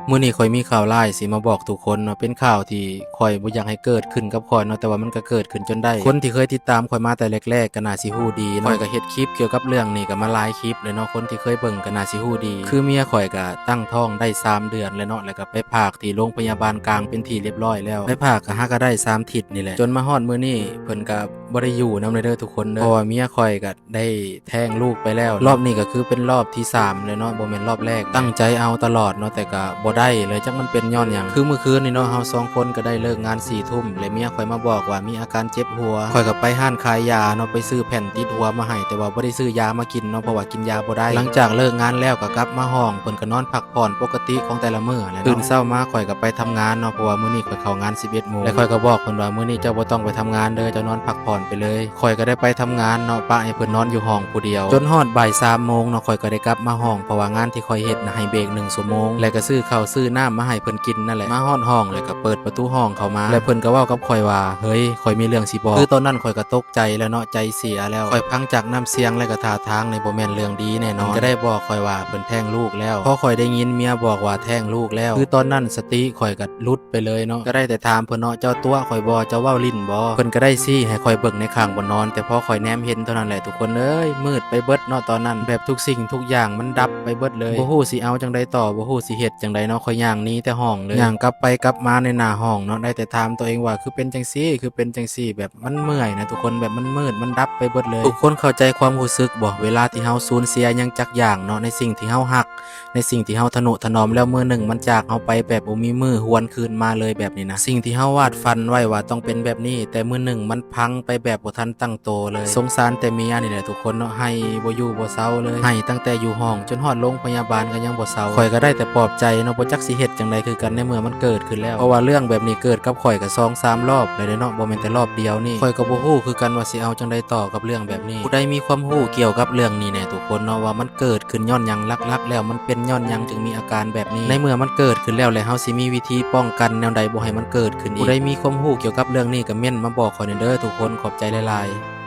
ມື້ນີ້ຂ້ອຍມີຂ່າວຮ້າຍຊິມາບອກທຸກຄົນເນາະ, ເປັນຂ່າວທີ່ຂ້ອຍບໍ່ຢາກໃຫ້ເກີດຂຶ້ນກັບຂ້ອຍເນາະ, ແຕ່ວ່າມັນກໍເກີດຂຶ້ນຈົນໄດ້. ຄົນທີ່ເຄີຍຕິດຕາມຂ້ອຍມາແຕ່ແລກໆກໍໜ້າຊິຮູ້ດີເນາະ, ຂ້ອຍກໍເຮັດຄລິບກ່ຽວກັບເລື່ອງນີ້ກໍມາຫຼາຍຄລິບແລ້ວເນາະ, ຄົນທີ່ເຄີຍເບິ່ງກໍໜ້າຊິຮູ້ດີ. ຄືເມຍຂ້ອຍກໍຕັ້ງທ້ອງໄດ້ສາມເດືອນແລ້ວເນາະ, ແລ້ວກໍໄປພາກທີ່ໂຮງພະຍາບານກາງເປັນທີ່ຮຽບຮ້ອຍແລ້ວ. ໄປພາກກໍຫາກໍໄດ້ສາມທິດນີ້ແຫຼະ, ຈົນມາຮອດມື້ນີ້ເພິ່ນກໍບໍ່ໄດ້ຢູ່ນຳເລີຍເດີທຸກຄົນເດີ, ເພາະວ່າເມຍຂ້ອຍກໍ ໄດ້ແທ້ງລູກໄປແລ້ວ. ລອບນີ້ກໍຄືເປັນລອບທີສາມແລ້ວເນາະ, ບໍ່ແມ່ນລອບແລກ. ຕັ້ງໃຈເອົາຕະຫຼອດເນາະ, ແຕ່ກໍບໍ່ໄດ້ເລີຍ, ຈັກມັນເປັນຍ້ອນຫຍັງ. ຄືມື້ຄືນນີ້ເນາະ, ເຮົາສອງຄົນກໍໄດ້ເລີກງານສີ່ທຸ່ມ ແລະເມຍຂ້ອຍມາບອກວ່າມີອາການເຈັບຫົວ. ຂ້ອຍກໍໄປຮ້ານຂາຍຢາເນາະ, ໄປຊື້ແຜ່ນຕິດຫົວມາໃຫ້, ແຕ່ວ່າບໍ່ໄດ້ຊື້ຢາມາກິນເນາະ, ເພາະວ່າກິນຢາບໍ່ໄດ້. ຫຼັງຈາກເລີກງານແລ້ວກໍກັບມາຫ້ອງ, ເພິ່ນກໍນອນພັກຜ່ອນປົກກະຕິຂອງແຕ່ລະມື້ແຫຼະເນາະ. ຕື່ນເຊົ້າມາຂ້ອຍກໍໄປທຳງານເນາະ, ເພາະວ່າມື້ນີ້ຂ້ອຍເຂົ້າງານສິບເອັດໂມງ ແລະຂ້ອຍກໍບອກເພິ່ນວ່າ ມື້ນີ້ເຈົ້າບໍ່ຕ້ອງໄປທຳງານເດີ, ເຈົ້ານອນພັກຜ່ອນໄປເລີຍ. ຂ້ອຍກໍໄດ້ໄປທຳງານເນາະ, ປະໃຫ້ເພິ່ນນອນຢູ່ຫ້ອງຜູ້ດຽວ. ຈົນຮອດບ່າຍສາມໂມງເນາະ, ຂ້ອຍກໍໄດ້ກັບມາຫ້ອງ, ເພາະວ່າງານທີ່ຂ້ອຍເຮັດນະໃຫ້ເບຣກໜຶ່ງຊົ່ວໂມງ, ແລະກໍຊື້ເຂົ້າຊື້ນ້ຳມາໃຫ້ເພິ່ນກິນນັ້ນແຫຼະ. ມາຮອດຫ້ອງ ແລະກໍເປີດປະຕູຫ້ອງເຂົ້າມາ, ແລະເພິ່ນກໍເວົ້າກັບຂ້ອຍວ່າ ເຮີ້ຍ ຂ້ອຍມີເລື່ອງຊິບອກ. ຄືຕອນນັ້ນຂ້ອຍກໍຕົກໃຈແລ້ວເນາະ, ໃຈເສຍແລ້ວ. ຂ້ອຍຟັງຈາກນ້ຳສຽງ ແລະກໍທ່າທາງນີ້ ບໍ່ແມ່ນເລື່ອງດີແນ່ນອນ. ເພິ່ນກໍໄດ້ບອກຂ້ອຍວ່າເພິ່ນແທ້ງລູກແລ້ວ. ພໍຂ້ອຍໄດ້ຍິນເມຍບອກວ່າແທ້ງລູກແລ້ວ, ຄືຕອນນັ້ນສະຕິຂ້ອຍກໍຫຼຸດ ໄປເລີຍເນາະ. ກໍໄດ້ແຕ່ຖາມເພິ່ນເນາະ, ເຈົ້າຕົວະຂ້ອຍບໍ່? ເຈົ້າເວົ້າຫຼິ້ນບໍ່? ເພິ່ນກໍໄດ້ຊີ້ໃຫ້ຂ້ອຍເບິ່ງໃນຂ້າງບ່ອນນອນ, ແຕ່ພໍຂ້ອຍແນມເຫັນເທົ່ານັ້ນແຫຼະ ທຸກຄົນເອີຍ, ມືດໄປເບິດເນາະຕອນນັ້ນ. ແບບທຸກສິ່ງທຸກຢ່າງມັນດັບໄປເບິດເລີຍ, ບໍ່ຮູ້ຊິເອົາຈັ່ງໃດຕໍ່, ບໍ່ຮູ້ຊິເຮັດຈັ່ງໃດເນາະ. ຂ້ອຍຍ່າງໜີແຕ່ຫ້ອງເລີຍ, ຍ່າງກັບໄປກັບມາໃນໜ້າຫ້ອງເນາະ, ໄດ້ແຕ່ຖາມຕົວເອງວ່າ ຄືເປັນຈັ່ງຊີ້ ຄືເປັນຈັ່ງຊີ້? ແບບມັນເມື່ອຍນະ ທຸກຄົນ, ແບບມັນມືດ ມັນດັບໄປເບິດເລີຍ. ທຸກຄົນເຂົ້າໃຈຄວາມຮູ້ສຶກບໍ່? ເວລາທີ່ເຮົາສູນເສຍຫຍັງຈັກຢ່າງເນາະ, ໃນສິ່ງທີ່ເຮົາຮັກ ໃນສິ່ງທີ່ເຮົາທະນຸຖະໜອມແລ້ວ ມື້ໜຶ່ງມັນຈາກເຮົາໄປແບບບໍ່ມີມື້ຫວນຄືນມາເລີຍແບບນີ້ນະ. ສິ່ງທີ່ເຮົາວາດຝັນໄວ້ວ່າຕ້ອງເປັນແບບນີ້, ແຕ່ມື້ໜຶ່ງມັນພັງໄປແບບບໍ່ທັນຕັ້ງໂຕເລີຍ. ສົງສານແຕ່ເມຍນີ້ແຫຼະທຸກຄົນເນາະ, ໄຫ້ບໍ່ຢູ່ບໍ່ເຊົາເລີຍ, ໄຫ້ຕັ້ງແຕ່ຢູ່ຫ້ອງຈົນຮອດໂຮງພະຍາບານກໍຍັງບໍ່ເຊົາ. ຂ້ອຍກໍໄດ້ແຕ່ປອບໃຈເນາະ, ບໍ່ຈັກຊິເຮັດຈັ່ງໃດຄືກັນ ໃນເມື່ອມັນເກີດຂຶ້ນແລ້ວ, ເພາະວ່າເລື່ອງແບບນີ້ເກີດກັບຂ້ອຍກໍສອງສາມລອບແລ້ວເດ້ເນາະ, ບໍ່ແມ່ນແຕ່ລອບດຽວນີ້. ຂ້ອຍກໍບໍ່ຮູ້ຄືກັນວ່າຊິເອົາຈັ່ງໃດຕໍ່ກັບເລື່ອງແບບນີ້. ຜູ້ໃດມີຄວາມຮູ້ກ່ຽວກັບເລື່ອງນີ້ແດ່ທຸກຄົນເນາະ, ວ່າມັນ ເກີດຂຶ້ນຍ້ອນຫຍັງ? ຫຼັກໆແລ້ວມັນເປັນຍ້ອນຫຍັງຈຶ່ງມີອາການແບບນີ້? ໃນເມື່ອມັນເກີດຂຶ້ນແລ້ວ ແລ້ວເຮົາຊິມີວິທີປ້ອງກັນແນວໃດບໍ່ໃຫ້ມັນເກີດຂຶ້ນອີກ? ຜູ້ໃດມີຄວາມຮູ້ກ່ຽວກັບເລື່ອງນີ້ກໍເມັ້ນມາບອກຂ້ອຍແດ່ເດີທຸກຄົນ, ຂອບໃຈຫຼາຍໆ.